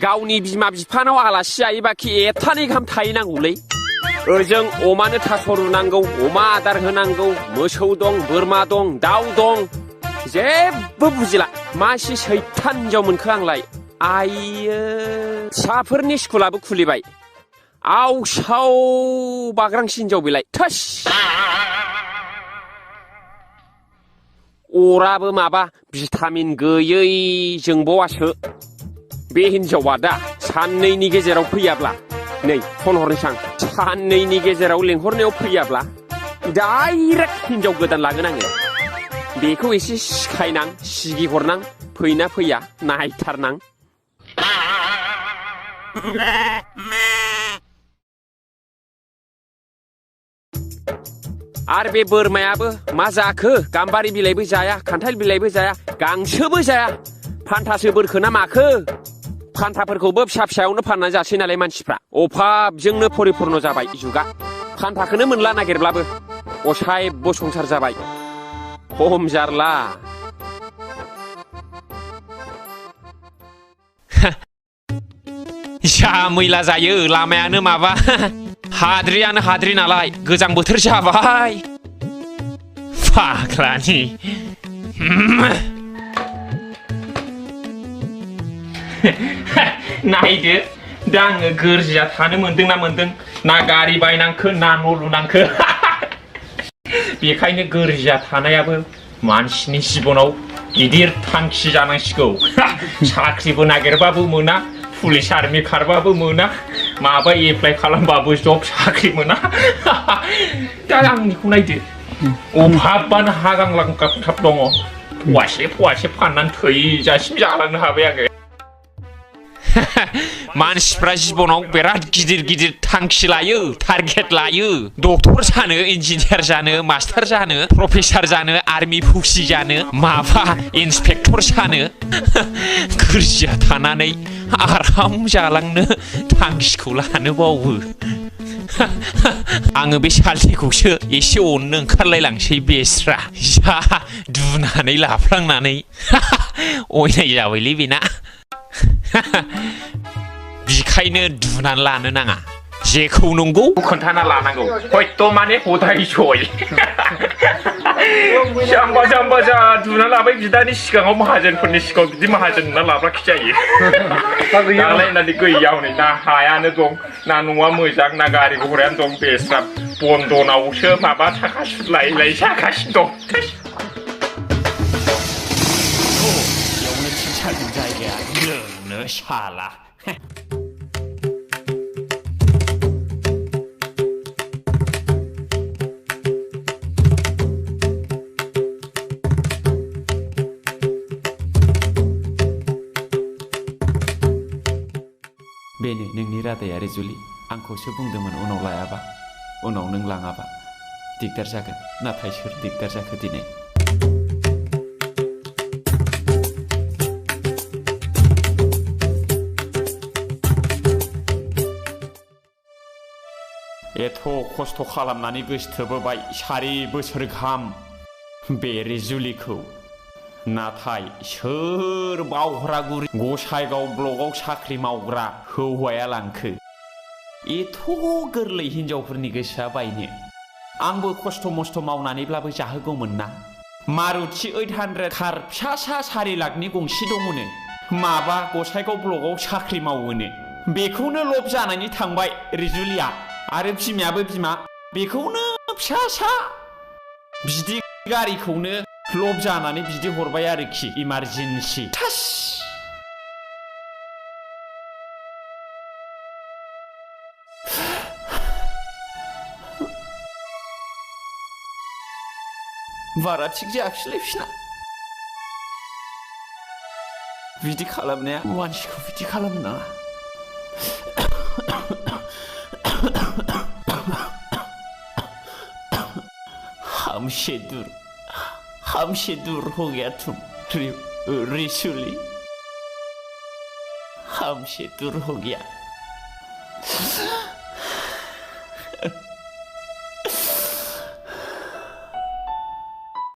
गावनि बिमा बिफानाव आलासि जायोबाखि एथानै गाहाम थाहैनांगौलै ओजों अमानो थास' रुनांगौ अमा आदार होनांगौ मोसौ दं बोरमा दं दाउ दं जेबो बुजिला मासि सैथान हिनजाव मोनखो आंलाय आइयो फिसाफोरनि स्कुलाबो खुलिबाय आवसाव बाग्रांसि हिनजाव बेलाय थोस अराबो माबा भिटामिन गैयै जोंबावासो बे हिनजावा दा साननैनि गेजेराव फैयाब्ला नै फन हरनोसै आं साननैनि गेजेराव लेंहरनायाव फैयाब्ला डाइरेक्ट हिनजाव गोदान लागोन आङो बेखौ एसे सिखायनां सिगि हरनां फैना फैया नायथारनां आरो बे बोरमायाबो मा जाखो गाम्बारि बिलाइबो जाया खान्थाल बिलाइबो जाया गांसोबो जाया फान्थासो बोरखो ना माखो फान्थाफोरखौबो फिसा फिसायावनो फाननानै जासै नालाय मानसिफ्रा अभाबजोंनो परिपुर्न जाबाय जुगा फान्थाखौनो मोनला नागिरब्लाबो असायबो संसार जाबाय खम जारला जा मैला जायो लामायानो माबा हाद्रियानो हाद्रि नालाय गोजां बोथोर जाबाय फाग्लानि नायदो दा आङो गोरजिया थानो मोनदोंना मोनदों ना गारि बायनांखो ना न' लुनांखो बेखायनो गोरजिया थानायाबो मानसिनि जिबनाव गिदिर थांखि जानांसिगौ साख्रिबो नागिरबाबो मोना पुलिस आर्मि खारबाबो मोना माबा एप्लाइ खालामबाबो जब साख्रि मोना दा आंनिखौ नायदो अभाबानो हा गांलांगाबथाब दङ फवासे फाननानै थैजासिम जालांनो हाबाय आङो मानसिफ्रा जिबनाव बिराद गिदिर गिदिर थांखि लायो टारगेट लायो डक्टर जानो इन्जिनियार जानो मास्टार जानो प्रफेसार जानो आर्मि फौजि जानो माबा इन्सपेक्टर जानो गोरजिया थानानै आराम जालांनो थांखिखौ लानो बावो आङो बे सालथेखौसो एसे अननो ओंखारलायलांसै बेस्रा जा दुनानै लाफ्लांनानै अयनाय जाबायलै बेना बिखायनो दुनानै लानो नाङा जेखौ नंगौ खोन्थाना लानांगौ हयथ' माने हदाय सय जाम्बा जाम्बा जा दुना लाबाय बिदानि सिगाङाव माहाजोनफोरनि सिगाङाव बिदि माहाजोन नुना लाब्राखि जायो नांलायनानै गैया हनै ना हायानो दं ना न'आ मोजां ना गारि घरायानो दं बेस्रा बन्दनावसो माबा थाखा सुद लायै लायै जागासिनो दं जायगाया लोंनो साला बेनो नोंनि रादायारि जुलि आंखौसो बुंदोंमोन उनाव लायाबा उनाव नों लाङाबा दिगदार जागोन नाथाय सोर दिगदार जाखो दिनै एथ' खस्थ' खालामनानै गोसोथोबोबाय 4 बोसोर गाहाम बे जुलिखौ नाथाय सोर बावग्रागुरि गसाइगाव ब्लकआव साख्रि मावग्रा हौवाया लांखो एथ' गोरलै हिनजावफोरनि गोसोआ बायनो आंबो खस्थ' मस्थ' मावनानैब्लाबो जाहोगौमोन ना मारुति 800 कार फिसा 4 लाखनि गंसे दङनो माबा गसाइगाव ब्लकआव साख्रि मावोनो बेखौनो लब जानानै थांबाय रिजुलिया आरो बिमायाबो बिमा बेखौनो फिसा बिदि गारिखौनो लब जानानै बिदि हरबाय आरोखि इमारजेन्सि थास बारा थिग जायाखिसैलै बिसना बिदि खालामनाया मानसिखौ बिदि खालामनो नाङा हमसे दूर हो गया तुम रिसुली हमसे दूर हो गया